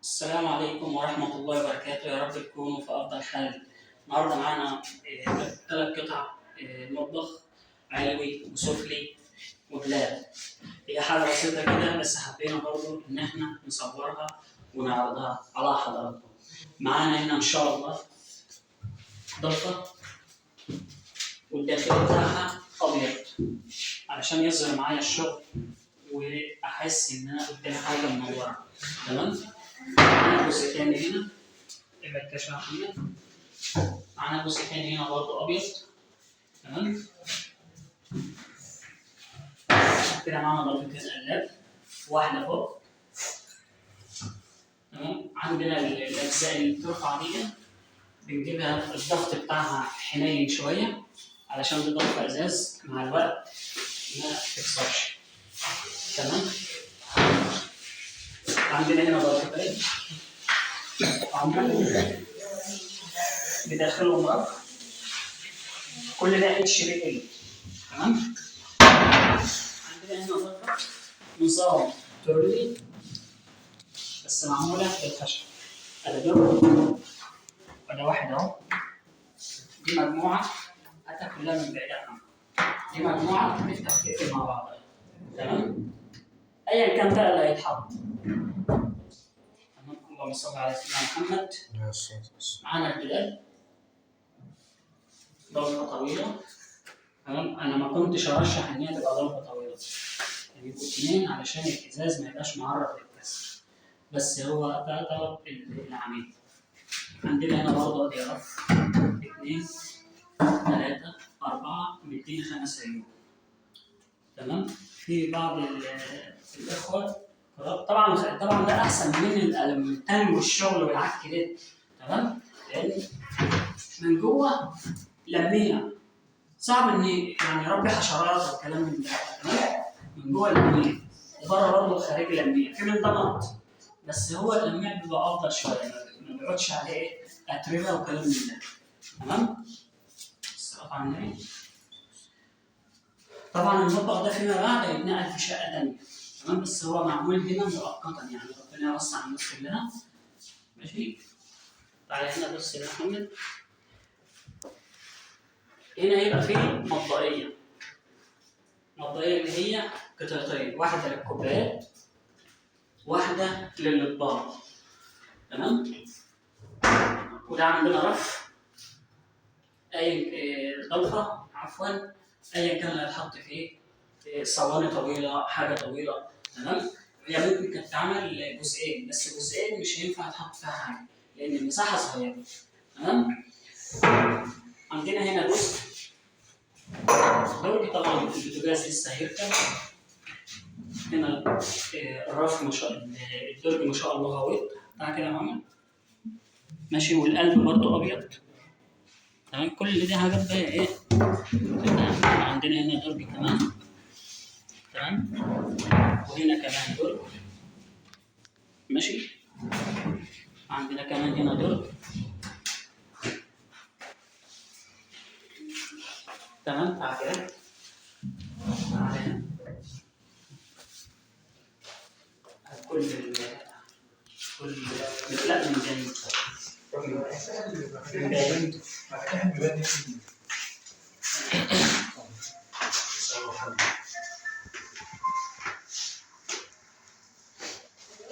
السلام عليكم ورحمة الله وبركاته. يا رب تكونوا في أفضل حال. النهاردة معانا 3 قطع مطبخ علوي وسفلي وبلاد. هي حاجة بسيطة كده، بس حبينا برضو إن احنا نصورها ونعرضها على حضراتكم. معانا هنا إن شاء الله ضلفة، والداخل بتاعها أبيض علشان يظهر معايا الشغل وأحس إن أنا قدامي حاجة منورة. تمام؟ معانا جزء تاني هنا، ابعد كده شوية يا محمد. معانا جزء تاني هنا برضه أبيض. تمام؟ كده معانا ضلفتين قلاب، واحدة فوق. تمام؟ عندنا الأجزاء اللي بترفع دي بنجيبها الضغط بتاعها حنين شوية علشان دي ضغط إزاز مع الوقت ما تكسرش. تمام؟ عندنا هنا ضلفتين، عندنا بداخلهم رف، كل ده HPL. تمام؟ عندنا هنا ضلفة نظام تورلي بس معمولة بالخشب. أدا دور ولا واحد أهو. دي مجموعة حتى كلها من بعيد عنها. دي مجموعة بتفتح وتقفل مع بعضها. تمام؟ أيا كان بقى اللي هيتحط. تمام؟ اللهم صل على سيدنا محمد. معانا الدولاب ضلفة طويلة. تمام؟ أنا ما كنتش أرشح إن هي تبقى ضلفة طويلة، يعني يبقوا 2 علشان الإزاز ما يبقاش معرض للكسر، بس هو ده طلب العميل. عندنا هنا برضه أدي رف 2 3 4 مديني 5 عيون. تمام؟ في بعض الإخوة طبعا ده أحسن من التاني والشغل والعك ده. تمام؟ لأن من جوه لمية صعب إن يعني يربي حشرات والكلام من ده. تمام؟ من جوه لمية، وبره برضه الخارجي لمية، في من ده بس هو اللميع بيبقى أفضل شوية، ما بيقعدش عليه إيه أتربة وكلام من ده. تمام؟ الصلاة على النبي. طبعا المطبخ ده فيما بعد هيتنقل في شقة تانية. تمام؟ بس هو معمول هنا مؤقتا، يعني ربنا يوسع الناس كلها. ماشي؟ تعالى هنا بص يا محمد. هنا هيبقى فيه مطبقية. مطبقية اللي هي قطعتين، واحدة للكوبايات، واحدة للأطباق. تمام؟ وده عندنا رف أي ضلفة عفوا أيا كان اللي هيتحط فيه، صواني طويلة، حاجة طويلة. تمام؟ هي ممكن كانت تتعمل جزئين، بس جزئين مش هينفع تحط فيها حاجة لأن المساحة صغيرة. تمام؟ عندنا هنا جزء درج، طبعا البوتاجاز لسه هيركب. هنا الرف ما شاء الدرج ما شاء الله غويط. تعالى كده يا محمد. ماشي، والقلب برضو ابيض. تمام؟ كل دي حاجات بقى ايه. عندنا هنا درج كمان. تمام؟ وهنا كمان درج. ماشي؟ عندنا كمان هنا درج. تمام؟ تعالى كده. تعالى هنا. كل لا من جنب.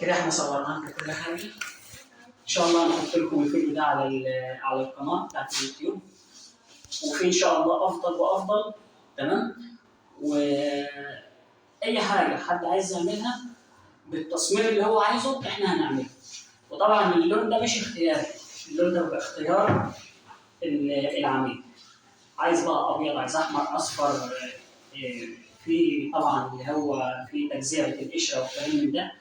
كده احنا صورنا لكم كل حاجة. ان شاء الله نحط لكم الفيديو ده على القناة بتاعت اليوتيوب، وفي ان شاء الله افضل وافضل. تمام؟ واي حاجة حد عايز يعملها بالتصميم اللي هو عايزه احنا هنعمله. وطبعا اللون ده مش اختياري، اللون ده باختيار العميل. عايز بقى ابيض، عايز احمر، اصفر، في طبعا اللي هو في تجزئه القشرة والكلام من ده.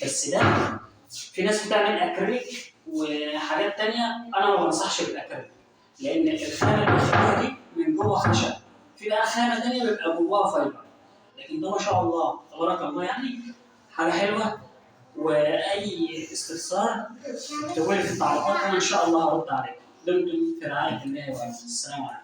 بس ده في ناس بتعمل اكريليك وحاجات تانية، انا ما بنصحش بالاكريليك لان الخامة اللي بيخلوها دي من جوه خشب، في بقى خامة تانية بيبقى جواها fiber. لكن ده ما شاء الله تبارك الله يعني حاجة حلوة. واي استفسار اكتبوا لي في التعليقات وانا ان شاء الله هرد عليكم. دمتم في رعاية الله وامنه. السلام عليكم.